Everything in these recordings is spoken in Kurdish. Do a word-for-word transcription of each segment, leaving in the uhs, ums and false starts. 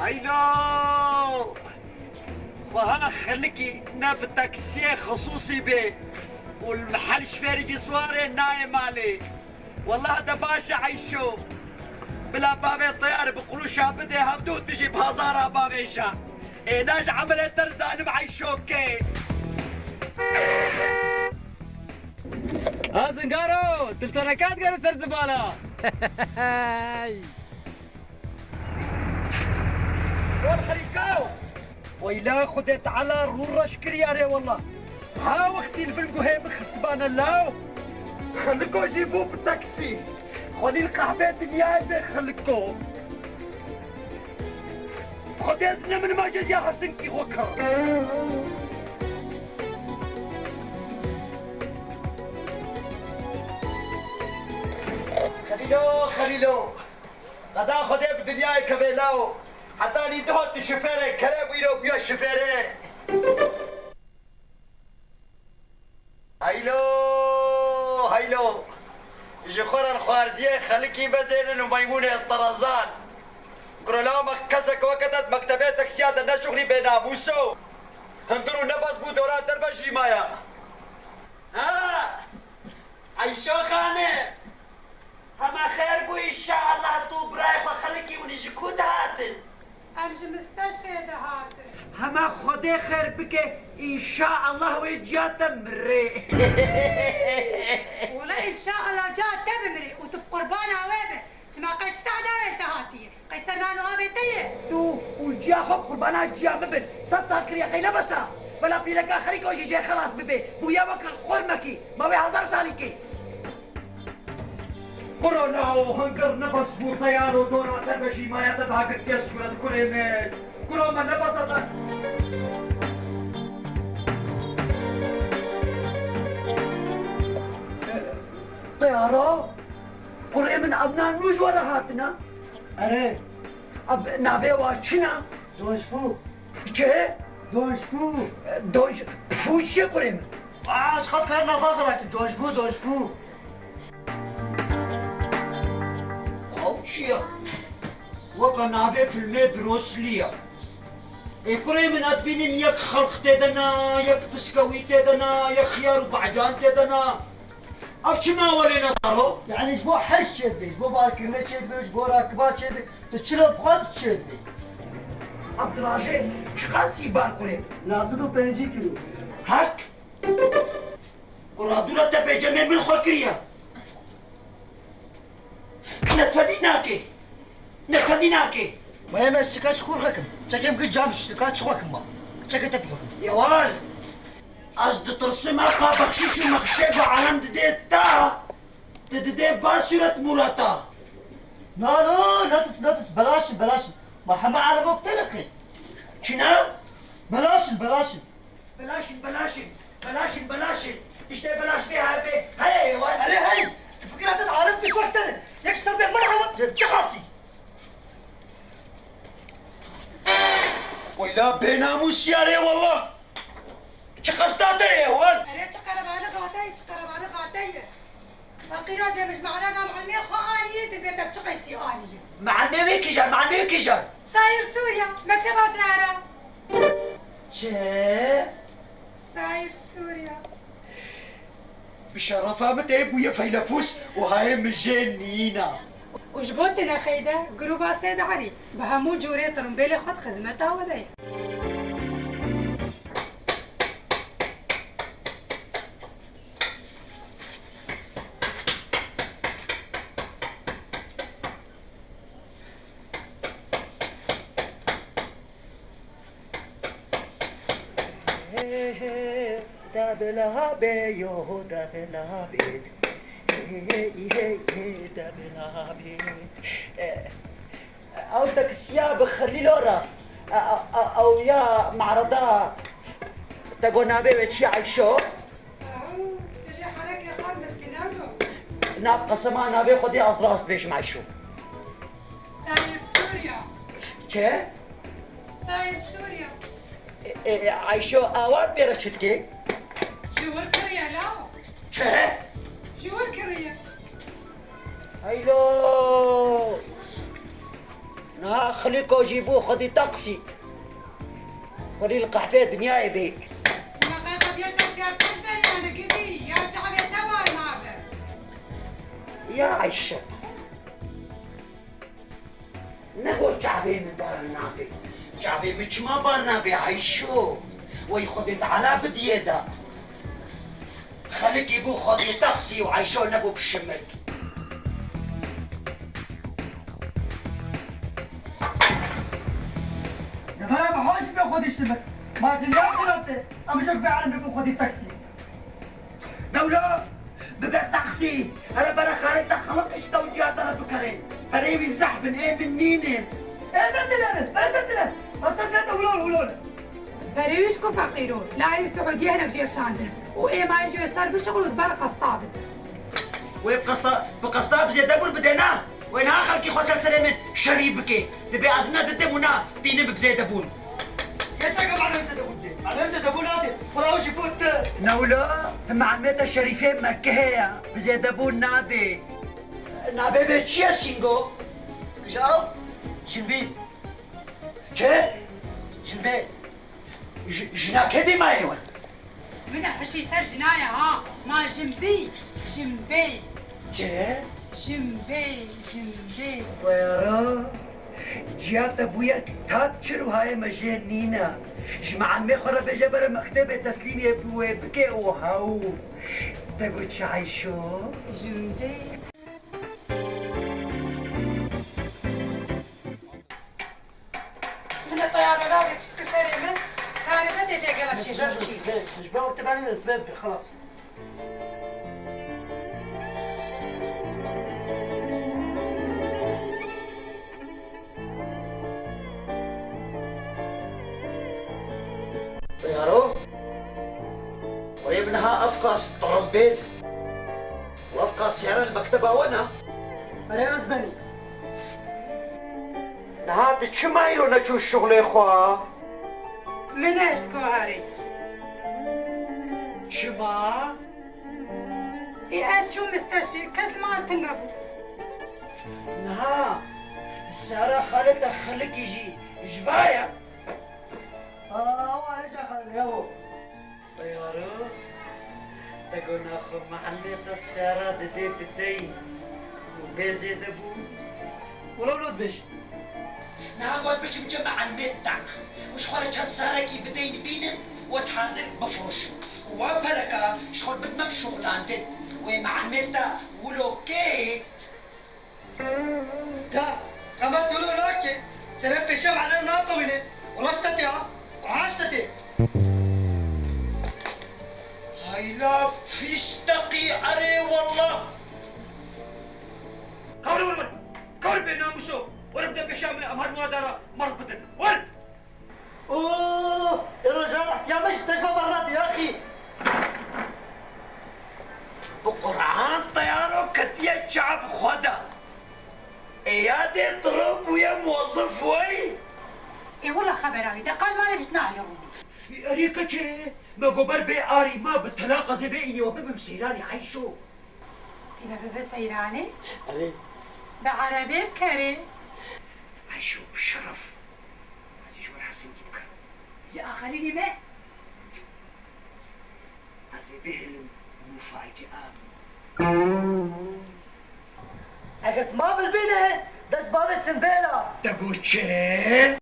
Eylo! Xweha xelikî ne bi taksiyê xisûsî bê û li mehel şifêrî jî siwarê nayê malê. Wallah de baş e Eyşo. Bila bavê teyar bi qurûşa bidê hevdû tu jî bi hazara bavêşa. Êna ji emelê te zalim Eyşo ke. Ha zingaro, tu li teneka digere ser zibala. Wal xerîkaw! Weyla Xwedê Teala rû reş kiriya rê wela. Ha wextî li vin guhê min xistibane law. Xeliko jî bû bi taksî. Xwelî li qehbê dinyayê bê Xeliko. Xwedê zine min ma jê ya Helsinkî xwe kir. Xelîlo, Xelîlo. Qeda Xwedê bi dinyayê kevê law. Heta nî duha tu şifêrê kerê bû, îro bûye şifêrê. Heylo, heylo. Ji xwe re li xwarziyê xelikî bezênin û meymûnê terezan. Kuro law me kesek weke te di mektebê teksiya de ne şuxlî bênamûso. Hundir û nebez bû dora derve jî maya. Ha! Eyşo Xanim! Hema xêr bû, înşeallah tu û birayê xwe xelikî hûn ji ku dihatin? Em ji misteşfê dihatin. Hema Xwedê xêr bike, înşeallah wê ciya te mirê. Wele înşeallah ciya te bimirê û tu bi qurbana wê be. Çima qey çi tehda wê li te hatiye? Qey ser nan û avê te ye? Tu û ciya xwe bi qurbana ciya min bin. Sed sal kiriye qey ne bes a? Bela pîreka Xelîko jî jê xelas bibe. Bûye weke xurmekî. Ma wê hezar salî kê. Kuro law, hingir nebes bû teyar û dora te be jî maya te dagirtiye sûret kurê min. Kuro me nebes e te. Teyara? Kurê min, ev nan nû ji we re hatine? Erê. Ev navê wa çi ne? Donjfû. Çi? Donjfû. Donj-, fû çi ye kurê min? Aa, çiqas kar nava xira ki, Donjfû, Donjfû. Ew çi ye? Weke navê filmê Bruce Lee ye. Ê kurê min, ez dibînim yek xelq tê de ne, yek piskewî tê de ne, yek xiyar û becan tê de ne. Ev çi mawelê ne daro? Yani ji bo herş çêdibe, ji bo barkirinê çêdibe, ji bo rakiba çêdibe. Tu çi re bixwaz çêdibe. Ev dirajê çiqasî bar kurê? Neh sed û pêncî kîlo. Hek? Kura dûra te bêcemê min xwe kiriye. Netfedî nake. Netfedî nake. Ma em ez çika ji xwe xekim. Çekê min kir cam şiştika çi xwe kim ma. Çekê te pî xwe kim. Yewal. Ez ditirsim eqa bexşiş û mexşê bi alem didê ta. Te didê va sûret mûreta. Na, na, netis, netis, belaş in, belaş in. Ma heme alemo bi te nekin. Çi ne? Belaş in, belaş in. Belaş in, belaş in. Belaş in, belaş in. Tiştê belaş bê hebe. Heye, heye, wa. Erê hey! Fikira te di alem kişwek te ne. Yek ser bê merhamet, çi xasî? Weyla bênamûsî ya rê wela. Çi qesta te ye, wan? Erê çi qerebanî qateyî, çi qerebanî qateyî. Feqîra dê min ji mehela da milimê xwe anî, dê bê te bi çi qeysî anî. Milimê wê kîjan, milimê wê kîjan? Sayîr Sûriya, mekteba Zehra. Çi? Sayîr Sûriya. Bi şerefa min tê bûye feylefûs û hayê min jê nîna. Û ji bo tu nexeyde, grûba Sêd Erî bi hemû cûrê tirimbêlê xwe di xizmeta we de ye. Debila bê yo, debila bê. Hey, hey, hey, debila bê. Ew taksiya bi Xelîlo re. Ew ya merada te got navê wê çi ye Eyşo? Ahu, tu jî herekê xwe bi dikine û. Na qesema navê Xwedê ez rast bêjim Eyşo. Sayîr Sûriya. Çi? Sayîr Sûriya. E, e, Eyşo awa pê re çi dike? Ji wir kiriye law. Çi? Ji wir kiriye. Heylo! Niha Xilîko jî bû xwedî taksî. Xwedî li qehpê dinyayê bê. Şima qey xwediyê taksiya pir zerî hene gidî, ya çavê te bar nabe. Ya Ayşe. Ne got çavê min bar nabe. Çavê min çima bar nabe Ayşo? Wey Xwedê Teala bidiyê de. Xelikî bû xwedî taksî û Ayşo nebû pişimik. Devera bi hoş be xwedî şimik. Ma dinya xirab be. Em jok be alim be xwedî taksî. Dewla, bibe taksî. Here bere xalê te xelq işte û ciya te re bikere. Perê wî zehf in, ê min nînin. Ê te dilere, ê te dilere. Maqsed ne te ulol, ulol. Berê wî ji ku feqîr o, layê Siûdiyê hinek jê şandin û ê mayê ji wê ser bişixul û di ber qesta bidin. Wê bi qesta, bi qesta bi zêdebûn bidê na? Wê niha xelkî xwe ser serê min şerî bike. Dibê ez ne didim û na tînim bi zêdebûn. Keseke malem zêdebûn dê. Malem zêdebûn nadê. Wela ew jî bû tu. Ne wilo, malmê te şerîfê Mekihê ye. Bi zêdebûn nadê. Navê vê çi ye Sîngo? Kija ew? Jinbî. Çi? Jinbê. Ji-, jina kê bî mayê wan? Min e hişî ser jinayê ha. Ma jinbî, jinbê. Çi? Jinbê, jinbê. Teyara, ciya te bûye tak çir û hayê me jê nîne. Ji mealimê xwe re bêje bere mektebê teslîmê bi wê bike û haw. Te got çi Ayşo? Jinbê. Min e teyara navê çû serê min, karê te tê tê gela çêşer çî. Ji ber wekte benî min sibê bikir, xelas. Teyaro, kurê min ha ev qas trompêt. Wefqa siyara li mekteba we ne? Erê ez benî. Niha tu çima îro neçû şuxulê xwe? Min eşt guharî. Çima? Ê ez çûm misteşfê, kes li mal tune bû. Niha siyara xalê te xelikî jî ji va ye? Awa hêja xalê ew. Teyaro, te got naxwe mealimê te siyara didê bideyî û bê zêdebûn? Wilo wilo dibêj. Niha ez bişim cem mealimê te û ji xwe re çend sarekî bideyî bînim û ez hazir bifiroşim. Û wa pereka ji xwe bidime bi şuxulandin. Wê mealimê te wilo kê? Te, qemet wilo nake, serê pêşe mane natewîne. Wila ji te tê ha, aha ji te tê. Hayla fîşteqî erê wallah. Kawre wir wir, kawre bênamûso, were bide pêşa me, em her wadara merv bidin. Were! Oo, ê rojan ihtiya me ji te ji me bernate, yaxî. Bi Quran teyaro ketiye çav xwe de. Ê yadê tiro bûye mozif wey. Ê wila xebera wî de qal male bîst nahî rûnî. Erê keçê, me got ber bê arî ma bi telaq ez ê vê înî we bibim seyranî Ayşo. Tîne bibe seyranê? Erê. Bi erebê bikerê. Ayşo, bi şeref. Ez ê ji we re hesînkî bikim. Ji axelînê me? Ez ê bihêlim mufacia. Eger tu ma bilbîne, dest bavê simbêla. Te got çi?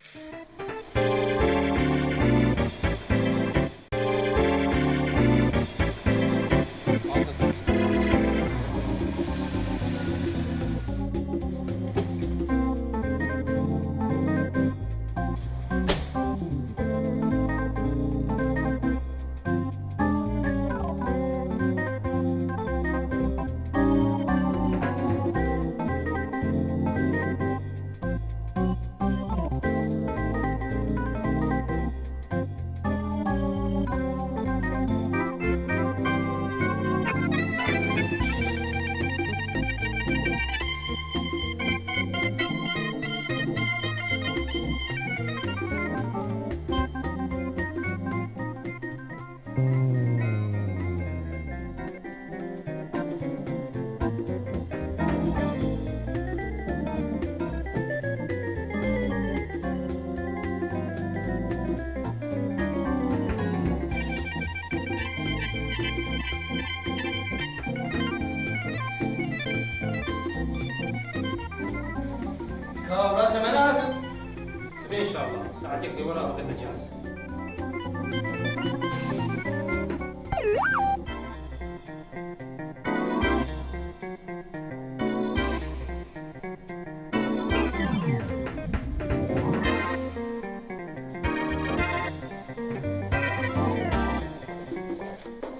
Înşallah, saetek dê were avqete cihaz.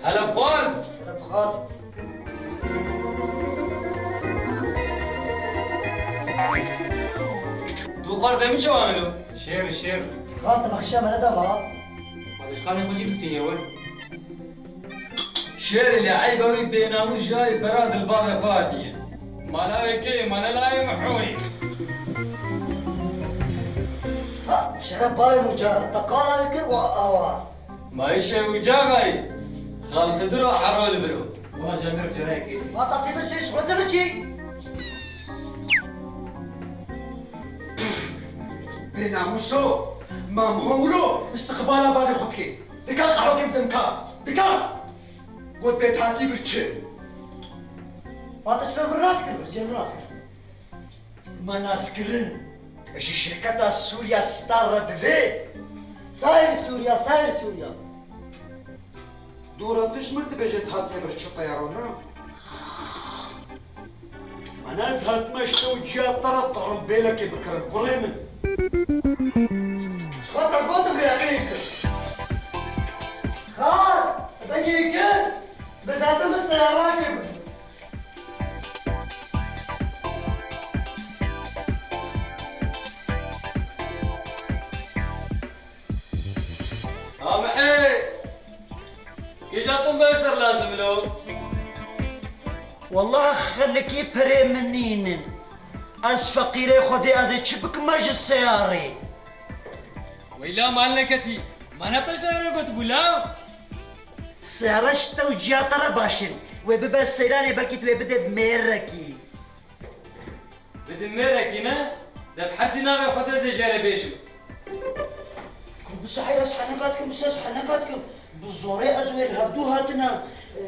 Hele Xwaz! Hele Xwaz! Tu xwar demî çawa milo? Şêr, şêr. Xwar, tu bexşiya me neda ma? Xwedişxanê xwe jî bisînê we. Şêrê lê eyba wî bênamûs ji alî pera dilbavê xwe hatiye. Mala wê kê? Mala layê Mihoyê. Ha, şeref bavê Muca, te qala wî kir û awa. Ma îşe Muca vayî. Xal Xidiro hero li vir o. Wa camêr carekê. Ma tatî biçî, ji xwe biçî. Bênamûso, ma Miho wilo istiqbala bavê xwe bike. Dika qehwekê bide min ka. Dika! Got bê tatî bir çi? Fatiş ve nas kir, cem nas kir. Ma nas kirin. Ji şirketa Sûriya Star re divê. Sayr Sûriya, sayr Sûriya. Dora tu ji min dibêje tatî bir çi teyaro ne? Mana ez hatime ji te û ciya te re tirimbêlekê bikirim, kurê min. Ji xwe te gotim rêxê kir. Xal, dengê kir, bi zaten min seyara kir. Amihê! Kêja tu beştir lazim lo? Wallah xelkî perê min nînin. Ez feqîrê Xwedê ez ê çi bikime ji seyarê? Weyla maleketî, mana te ji te re got bû la? Seyara ji te û ciya te re baş in. Wê bibe seyranê belkî tu wê bide mêrekî. Bidin mêrekî ne, de bi hesî navê xwe de zê jê re bêjim. Ku bi sehîr ez heneka dikim, bi ses heneka dikim. Bi zorê ez wê li hevdû hatina, e,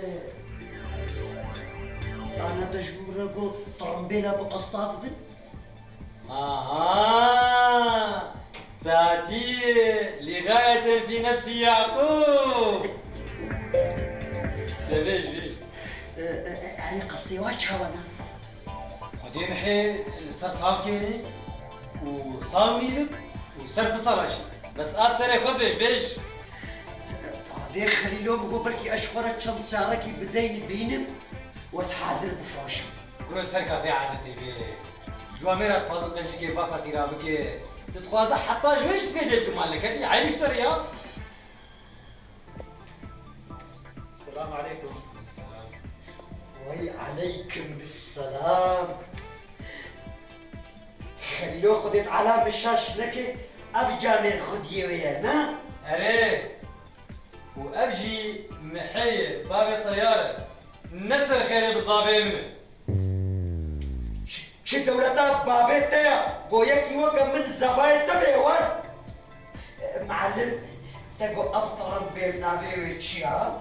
ana te ji min re got, tirimbêla bi qesta didin? Aha! Tatî lî gayeten fî nefsî Yaqûb. De vêj, vêj. E, e, e, erê qestê wa çawa ne? Xwedê mihê li ser sax gêrê û sax nîvik û ser du sala jî. Bes at serê xwe bêj, bêj. Xwedê Xelîlo min got belkî ez ji xwe re çend sarekî bideyni bînim û ez hazir bifroşim. Kuro terka vê adetê bê. Ji wa mêra dixwazin qencikê va feqîra bike. Tu dixwaze heta ji wê jî divê dê bike maleketî. Eyb ji te re ya. Selam aleykum. Selam. Wey aleykum selam. Xelîlo Xwedê Teala min şaş neke, ev camêr xwediyê wê ye, ne? Erê. Û ev jî mihê ye, bavê teyar e. Ne ser xêrê bi zavê min e. Çi, çi dewleta bavê te ya? Go yekî weke min zavayê te bê war. E, Mealim, te go ev taran bê navê wê çi ya?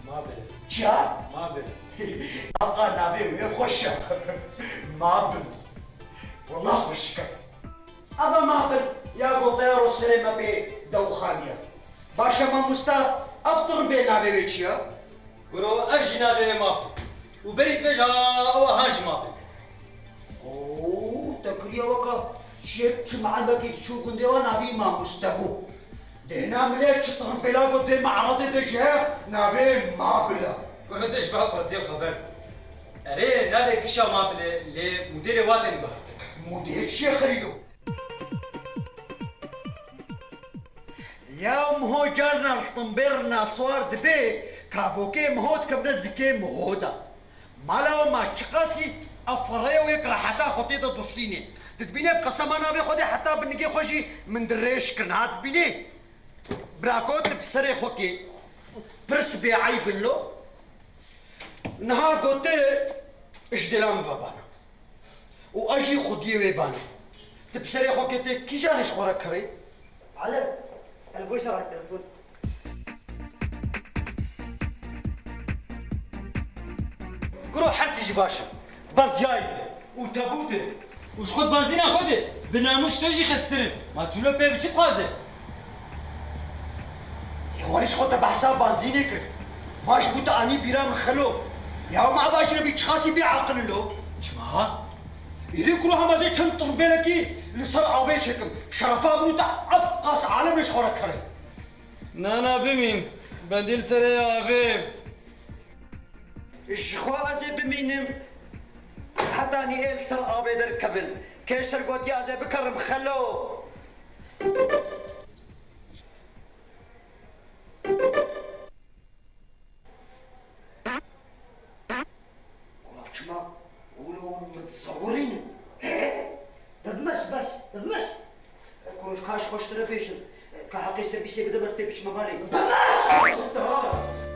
Mabil. Çi ya? Mabil. Aqa navê wê xweş e. Mabil. Wela xweşik e. Ava Mabil ya go teyaro serê me pê dewxaniya. Baş e mamosta, ev tirimbêl navê wê çi ya? Kuro, ev jî navê wê Map e. Û berî dibêje, ew a han jî Map e. Oo, te kiriye weke şêr çi meelmekî diçû gundê wa navî mamoste bû. Dêhna milê çi tirimbêla got vê meeradê de jî heye, navê Mabil e. Kuro, te ji ba qurtiyê xeber. Erê, navê kişa Mabil e, lê modêlê wa tên guhertin. Modêl çi ye Xelîlo? Ya Miho carna li timbêr naswar dibe, kabokê Miho dikevne zikê Miho de. Mala we ma çiqasî ev ferreya wê yek reheta xwe tê de distînê. Tu dibînî ev qesema navê Xwedê heta bi nigê xwe jî min dirêj kir. Niha dibînî? Birako tu bi serê xwe kê pirs bê eyb in lo. Niha gote ji dêla min ve bana. Û ez jî xwediyê wê bana. Tu bi serê xwe ketê kîjanê ji xwe re kirê? Alem, telefon şerak telefon. Kuro, her tişt jî baş e. Bes cayê û tebût e. Û ji xwe di benzîna xwe de bi namûs te jî xistir in. Ma tu lo pê bi çi dixwaze? Yê warî ji xwe te behsa benzînê kir. Ma ji bo te anî bîra min xelo. Ya ma eva ji re bî çiqasî bê aqil lo. Çima? Êrî kuro hema zê çend tirbêlekî li ser avê çêkim. Şerefa min û te ev qas alemê ji xwe re kerê. Na, na, bimîn. Bendî li serê avê. Ji xwe ez ê bimînim. Hetanî ê li ser avê derkevin. Kê ser gotiya ez ê bikerim xelo. Kurav çima? Wilo hûn min dizewirînin. He? Dibmiş, baş, dibmiş. Kuroj, ka ji xwe ji te re bêjin. Ka heqê servîsê bide, ez pê biçime malê. Bibmiş!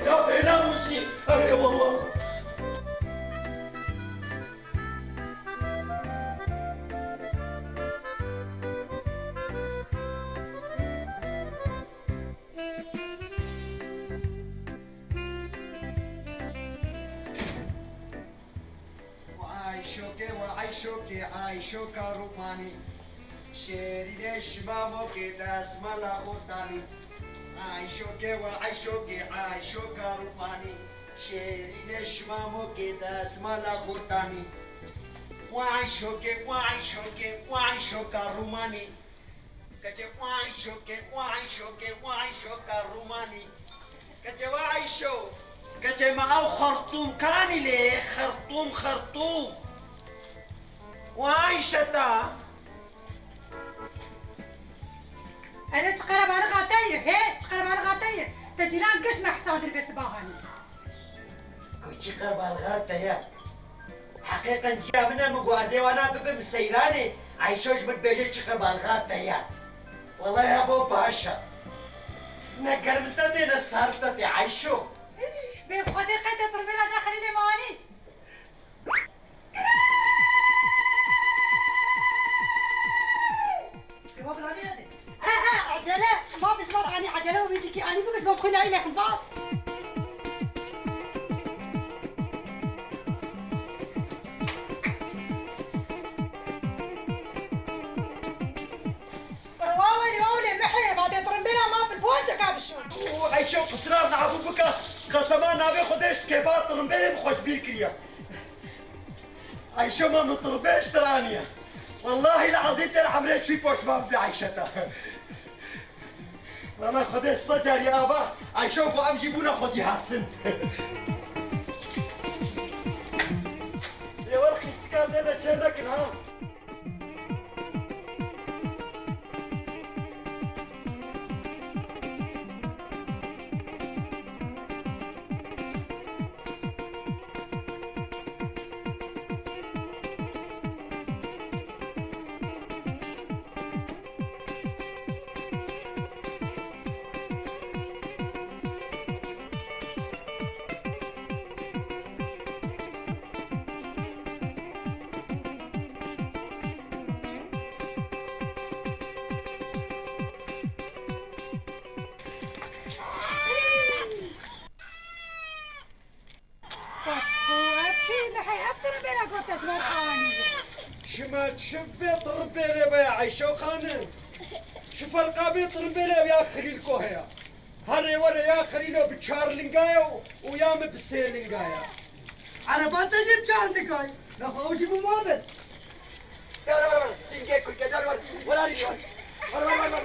Ya bênamûsî! Erê wallah! Ayşoke, wa Ayşoke, Ayşoka Rûmanî. Şêrîne şima mokê desmala xortanî. Ayşoke, wa Ayşoke, Ayşoka Rûmanî. Şêrîne şima mokê desmala xortanî. Wa Ayşoke, wa Ayşoke, wa Ayşoka Rûmanî. Keçê wa Ayşoke, wa Ayşoke, wa Ayşoka Rûmanî. Keçê wa Ayşo. Keçê me ew xertûmkanî lê, xertûm, xertûm. Wa Ayşeta. Ene çi qerebalixa te ye, he? Çi qerebalixa te ye? Te cîran giş me hisa dirbe sibahanî. Ku çi qerbalixa te ye? Heqê qenciya min e, min got ez ê wana bibim seyranê. Ayşo ji min bêje çi qerbalixa te ye. Wela ya bo baş e. Ne germ te tê, ne sar te tê Ayşo. Bê Xwedê qey te tirbêla ja Xelîlê me anî. Ê, ma bi lanê hate. E, e, ecele. Ma bi ji me re anî ecele û min jî kî anî bike ji bo xwîna îlê xim bas. Wawelî, wawelî, mihê, ma dê tirimbêla ma bi ponceka bişo. Û Eyşe qisira nabû bike, qesema navê Xwedê ji kêfa tirimbêlê min xweş bîr kiriye. Eyşe ma min tirimbêl ji te re aniye. Wellahî li ezîm tê li emrê çûyî poşman bibî Eyşe te. Wela Xwedê sed carî ava, Eyşe ku em jî bûne xwedî hesin. Lê wer xîstika lê de çênekin ha. Ev kî mihê ev tirimbêla gote ji me re anî? Çima çi vê tirimbêlê be ya Eyşo Xanim? Çi ferqa vê tirimbêlê ya Xelîl Kohe ya? Herê were ya Xelîlo bi çar linga ye û, û ya min bi sê linga ye. Ereban te jî bi çar linga ye. Nexwe ew jî bi ma bin. Were, were, were. Singê kulke, were, were. Were, were, were. Were, were, were.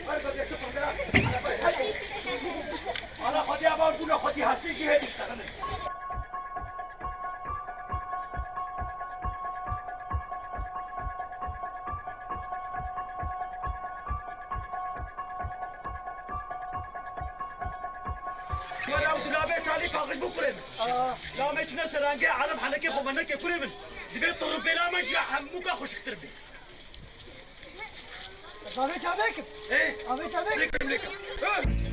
Were, were, were. Hadi. Ana xwedî avan bûne xwedî hesê jî hêdî iştexilin. Were ew dulabê talî paqij bû kurê min. Aa. La me çine serangê Ereb henekê xwe me neke kurê min. Divê tirimbêla me jî ya hemûka xweşiktir bê. Ez avê çavê kim? Ê? Avê çavê kim? Lêkim, lêkim. Hı!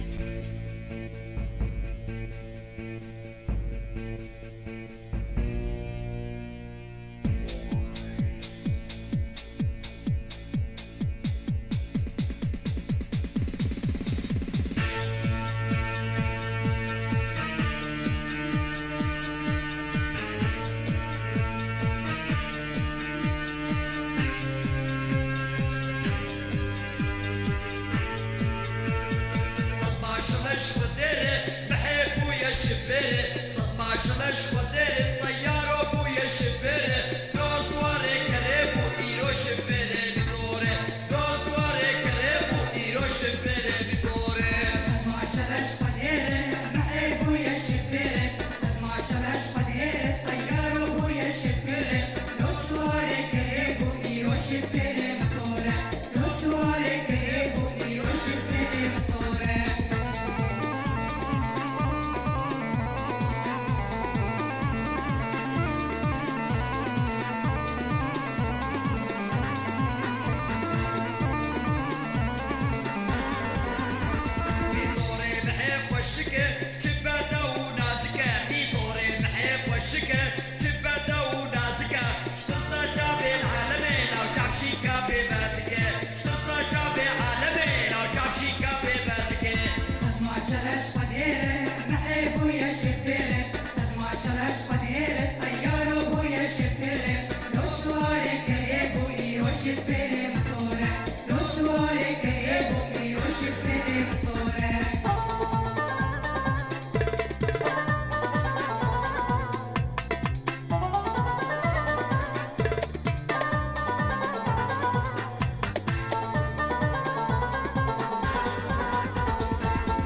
Şifere, sed maşele ji Xwedê re, teyaro bûye şifere. Dost warê kerê bû, îro şifere bi dore. Dost warê kerê bû, îro şifere bi dore. Sed maşele ji Xwedê re, mehê bûye şifere. Sed maşele ji Xwedê re, teyaro bûye şifere. Dost warê kerê bû, îro şifere bi dore. Dost warê kerê bû, îro şifere bi dore. Mîtorê mehê xweşik e, çi bede û nazik e. Mîtorê mehê xweşik e, çi bede û nazik e. Ji tirsa çavê alemê, law çavşîka pê vedike. Ji tirsa çavê alemê, law çavşîka pê vedike. Sed maşele ji Xwedê re, mehê bûye şifere. Sed maşele ji Xwedê re, teyaro bûye şifere. Dost warê kerê bû, îro şifere bi dore. Dost warê kerê bû, îro şifere bi dore.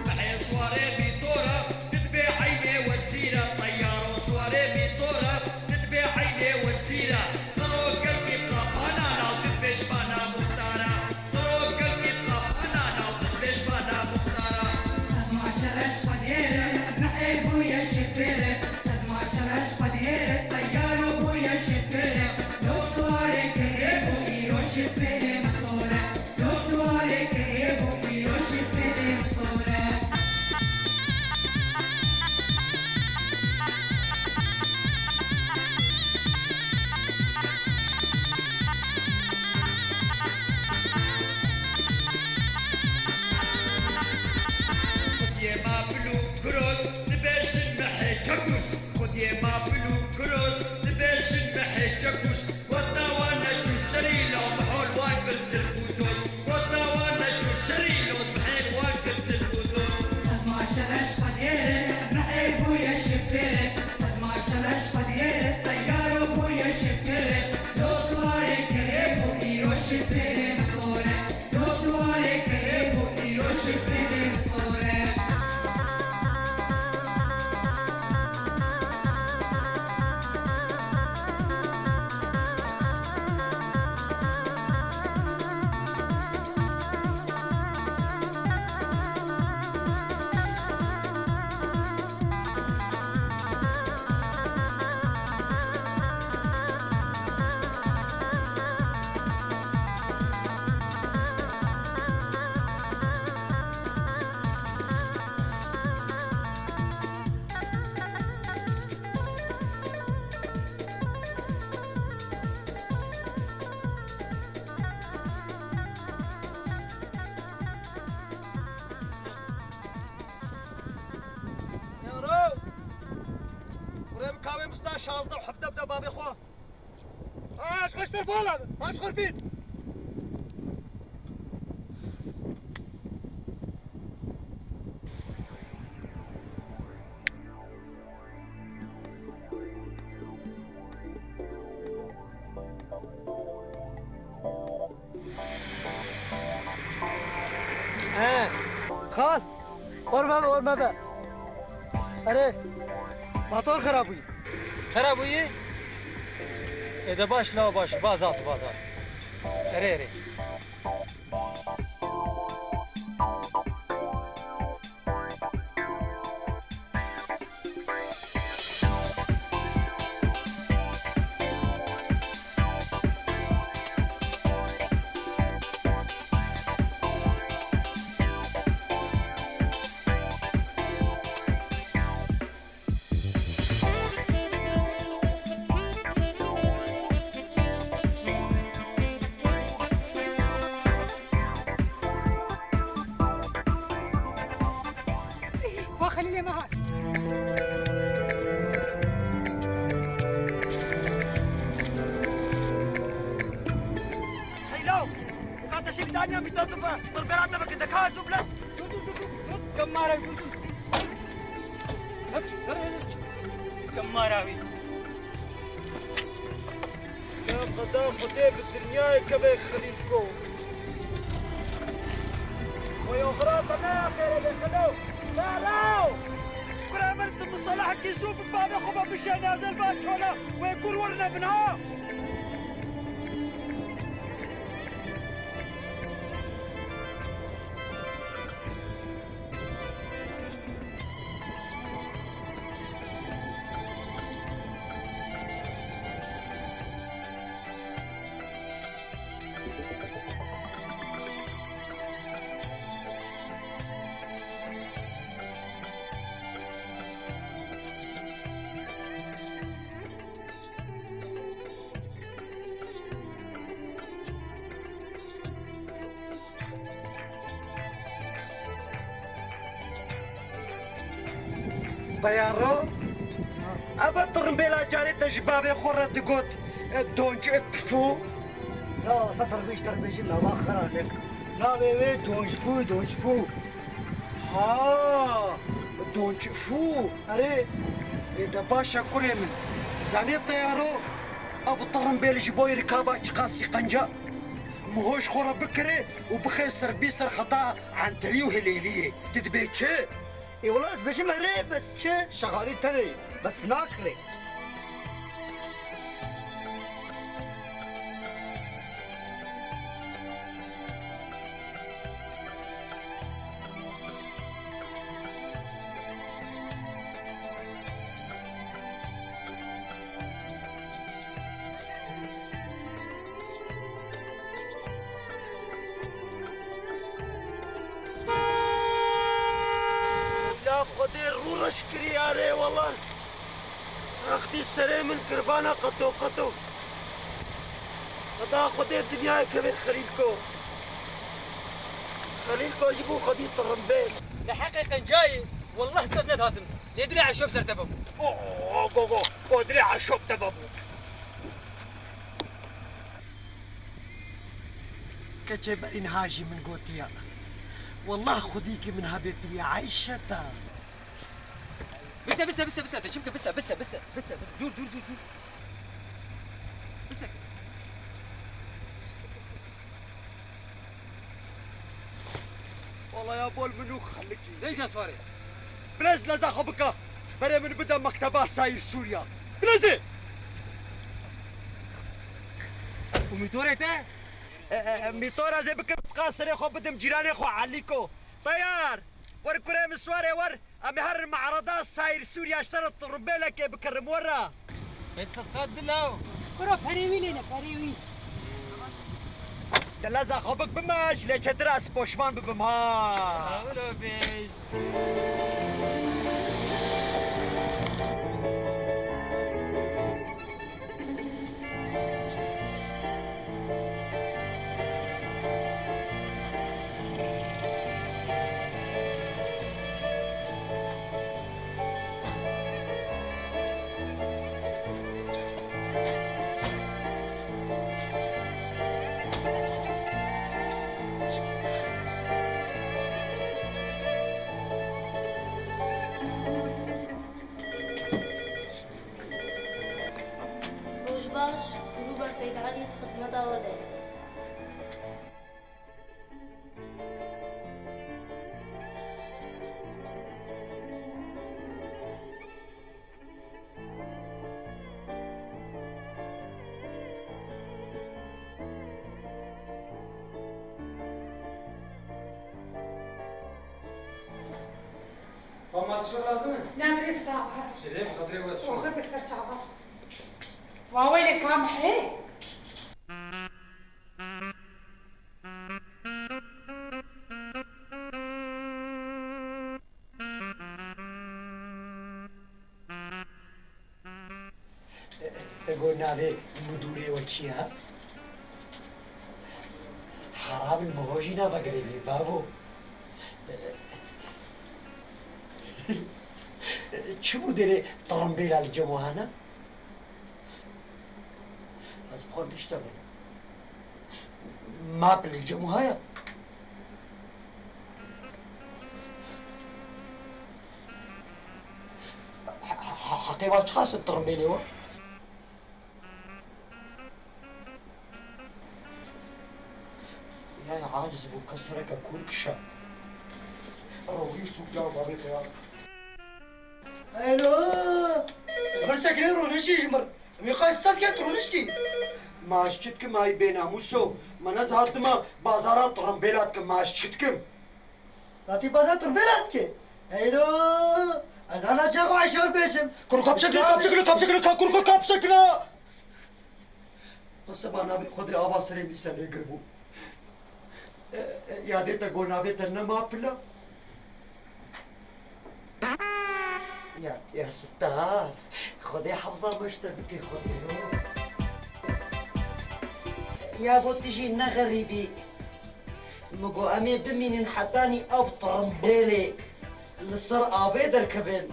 Mehê siwarê mîtora, tu dibê eynê wezîra. Teyaro siwarê mîtora, tu dibê eynê wezîra. Tiro gelkî qapana, law tu dibê ji bana muxtara. Tiro gelkî qapana, law tu dibê ji bana muxtara. Sed maşele ji Xwedê re, mehê bûye şifere. Sed maşele ji Xwedê re, teyaro bûye şifere. Dost warê kerê bû, îro şifere bi dore. Dost warê kerê bû, îro şifere bi dore. Xwediyê ma pil û kiroz, dibêjin mehê çekûz. Xwediyê ma pil û kiroz, dibêjin mehê çekûz. Weta wan neçû serî, law mehol wan kir tirk û toz. Weta wan neçû serî, law mehê wan kir tirk û toz. Sed maşele ji Xwedê re, mehê bûye şifere. Sed maşele ji Xwedê re, teyaro bûye şifere. Dost warê kerê bû, îro şifere bi dore. Dost warê kerê bû, îro şifere bi dore. Yaro! Kurê min kavê min sta şazdeh û hevdeh bide bavê xwe. Aş xweştir bala, aş xurpîn. He. Xal. Orme be, orme be. Erê. Motor xera bûyî. Xera bûyî? Ê de baş la baş. Bazat, bazat. Erê, erê. Wa Xelîlê me hat. Xelîlo, ka te şevî daniya mîta tu be, tu bera te be, ke deka zû biles. Dur, dur, dur, dur, dur. Kemare, dur, dur. Hep, hep, hep. Kemmara wî. Ya qeda Xwedê bi dinyayê keve Xelîlko. Wê oxira te ne xêre be Xelo. Xelo! Kure min tu misalahekî zû bi bavê xwe ve bişêne Azerbaycana. Wê kur werine bin ha. Teyaro, eva tirimbêla carê te ji bavê xwe re digot, e, donc e, tfu. Ya, se tirimbêj, tirimbêjî nava xiranek. Navê wê donc fû, donc fû. Ha, donc fû. Erê. Ê de baş e kurê min. Zanê Teyaro, ev tirimbêl ji bo rikaba çiqasî qenca. Mihoş xwe re bikirê û bixê ser bî ser xeta enterî û hilêliyê. Tu dibê çi? Ê wela dibêjim erê, bes çi? Şexalî tenê, bes nakirê. Ya Xwedê rû reş kirî yarê wela. Rextî serê min kirbana qeto qeto. Xweda Xwedê dinyayê kevê Xelîlko. Xelîlko ji bo xwedî tirimbêl. Li heqê qencayê, wallah sev nedihatim. Lê dilê eşob ser te bibû. O, go, go, go, dilê eşob te bibû. Keçê berî niha jî min gotiya. Wallah xwedî ki min hebê tu yê Eyşeta. Bise, bise, bise, bise. Te çim ke bise, bise, bise, bise, bise. Dur, dur, dur, dur. Bise. Wala ya bol min û xelikî. Neyce swarê. Bilez leza xwe bika. Berê min bide mekteba Sayîr Sûriya. Bilezê! Û mîtorê te? E, e, e, mîtora zê bikim tika serê xwe bidim cîranê xwe Elîko. Teyar! Wer kurê min swarê wer, em ê herin me'reda Sayîr Sûriya ji ser tirbêlekê bikirim were. Pêt sedqa dila. Kuro perê wî lê ne, perê wî. Te leza xwe bik bime, ji lê çetir ez poşman bibim ha. Wilo bêj. Roj baş, grûba Seyd Elî di xidmeta we de ye. Xwe ma tişt lazim e? Ne, birê bi sax be. Êdî, bi xatirê we. Oxe, bi ser çava. Wa wêlê kam hê? Te got navê mudûrê we çi ye? Heram in, min hojî nava gerê bê, bavo. Çi mudêrê tirimbêla li cem we hene? Ez bi xwe dişte bûne. Map li cem we heye? Têva çiqas in tirimbêlê we? Yay aciz bû, kesereke kûr kişa. Rewî sûk ya babê te ya. Elo! Xirsekirê rûniştî ji mir. Wî qay sed ket rûniştî. Ma ez çi dikim ay bênamûso? Ma ez hatime bazara tirimbêla dikim, ma ez çi dikim? Datî baza tirimbêla dike. Heylo! Ez ana çaxo eşor bêjim. Kuro kapsekine, kapsekine, kapsekine, ka kuro kapsekine. Qise ba navê Xwedê ava serê min dîsa lê gir bû. E, e, yadê te got navê te nema pila? Ya, ya Sittar. Xwedê hefza me ji te bike Xwedê. Ya bo tu jî ne xerîbî. Min got, em ê bimînin hetanî ev tirimbêlê li ser avê derkevin.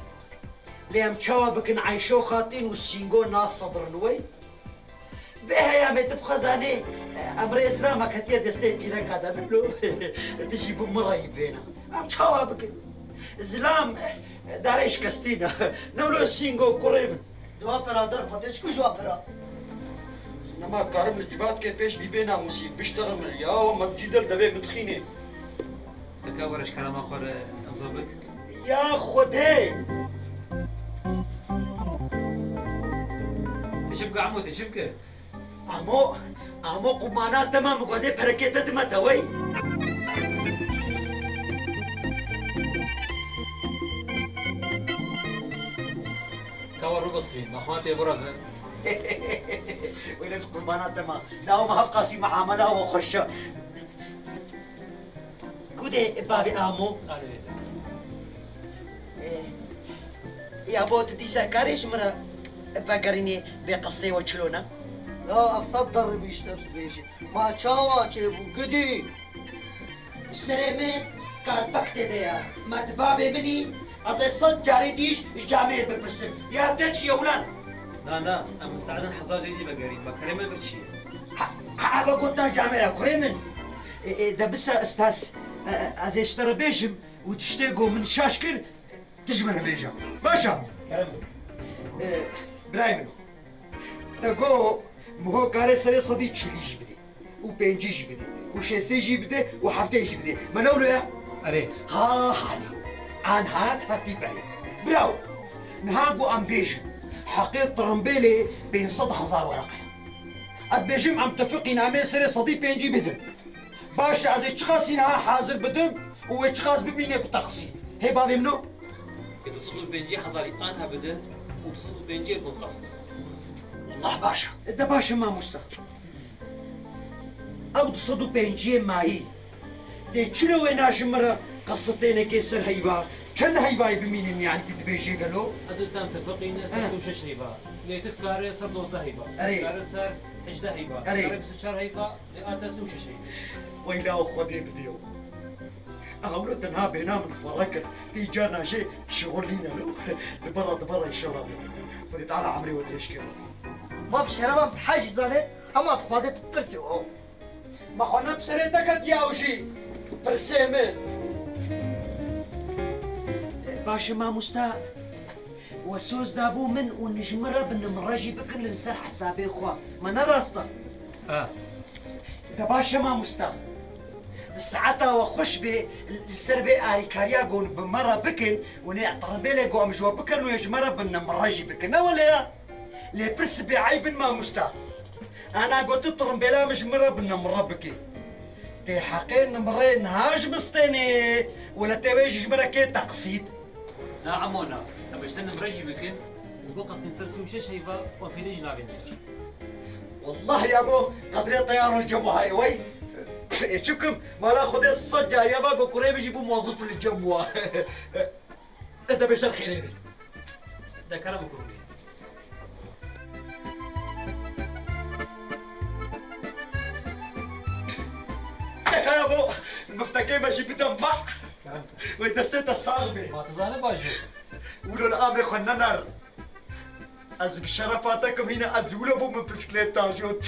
Lê em çawa bikin Eyşo Xatîn û Sîngo nasebirin wey? Vê heyamê tu bixwe zanî, em rê zilamek hetiye destê pîreka de biblo. Tu jî bi min re yî bêna. Em çawa bikin? Zilam darê şikestî ne. Newlo Sîngo kurê min. Dua pera derxwe tê çi ku ji wa pera? Nema karim li civatkê pêş bî bê namûsî, bişterim ya, we metcî del devê min dixînê. Teka were ji kerema xwe re imza bik. Ya Xwedê! Tê çi bike Emo, tê çi bike? Amo, amo qumana te ma min gozê perekê te dime te wey. Kawa Rubasî, mexwatê bira be. Wêne ji qurbana te ma. Dawa me hevqasî muamela we xweş e. Ku dê bavê Amo? Alê. Eh, ya bo tu dîsa karê ji min re vegerînê bê qestê we çilo ne? La ev sed deribî ji te dibêje. Ma çawa çêbû gidî? Serê min kalpek tê de ya. Ma di bavê min î, ez ê sed carê dî ji camêr bipirsim. Ya te çi ye ulan? Na, na, em misaedin hezar carê dî vegerîn. Ma kerê min vir çi ye? Ha, ha, eve gotina camêra kurê min. E, e, de bisa Stas, e, e, ez ê ji te re bêjim û tiştê ku min şaş kir, tu ji min re bêje. Baş e? Kerem. E, birayê min o. Te got, Miho kare serê sedî çilî jî bidê. Û pêncî jî bidê. Û şêstê jî bidê. Û heftê jî bidê. Me ne wilo ya? Erê. Ha halî. An hat hatî berê. Bravo. Niha ku em bêjin. Heqê tirimbêlê pênc sed hezar wereqe. Ez bêjim em tefiqîn em ê serê sedî pêncî bidin. Baş e, ez ê çiqasî niha hazir bidim û wê çiqas bimîne bi teqsît. Hê bavê min o? Ê du sed û pêncî hezarî anha bide û du sed û pêncî bûn qest. Wallah baş e. E de baş e mamosta. Ew du sed û pêncî mayî. Dê çilo wê na ji min re qesitênekê ser heyva? Çend heyvayê bimînin yanî tu dibêjê gelo? Ez û te em tefiqîne ser He. sê û şeş heyva. Lê tu dikare ser dozdeh heyva. Erê. Dikare ser hejdeh heyva. Erê. Dikare bîst û çar heyva. Lê a te sê û şeş heyva. Weyla û Xwedê bidê o. Aha wilo tenha bêhna min xwe re kir. Tê carna jê şixulîne lo. Di bera, di bera înşallah bê. Xwedê Teala emrê we dirêj kê. Ma bi şerevan bi hej zane, hema dixwaze tu pirsî o. Ma xwe ne bi serê te ketiya ew jî pirsê min. Baş e mamosta. We soz dabû min û ji min re bi nimre jî bikin li ser hesabê xwe. Me ne rast e? A. De baş e mamosta. Saeta we xweş bê, li ser vê alîkariya ku bi me re bikin û nê tirimbêlê ku em ji we bikin û yê ji me re bi nimre jî bikin. Ne wele ya? Lê pir spî eyb in mamosta. Ana gotin tirimbêla min ji min re bi nimre bike. Tê heqê nimrê niha ji min stênê. Wele tê wê jî ji min re kê teqsît. Na emo na. Em ji te nimre jî bikin û biqestin ser sî û şeş heyva û em pênê jî navên ser. Wallah yabo, qedrê teyar li cem wahayê wey. Ê çikim, mala Xwedê sed cariya va ku kurê min jî bû mozif li cem wa. E de bê ser xêrê de. De kerem kurê. De kerem bo, miftekê me jî bide ma. Wey destê te sax bê. Ma tu zane bajo. Wilo li amê xwe nener. Ez bi şerefa te kim hîne ez wilo bû min bisiklet tajot.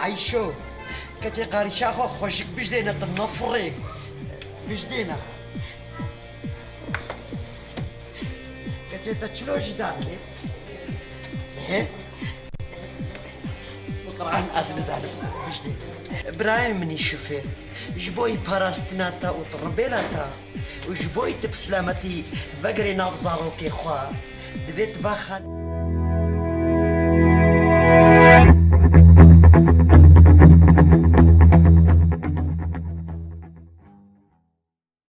Ayşo, keçê qarîşa xwe xweşik bijdêne, tu nefirê. Bijdêne. Keçê te çilo ji dane? He? Quran ez nizanim. Bijdêne. Birayê min î şofêr, ji bo yî parastina te û tiribêla te û ji bo yî tu bi selametî vegirê nav zarokê xwe, divê tu ba xal-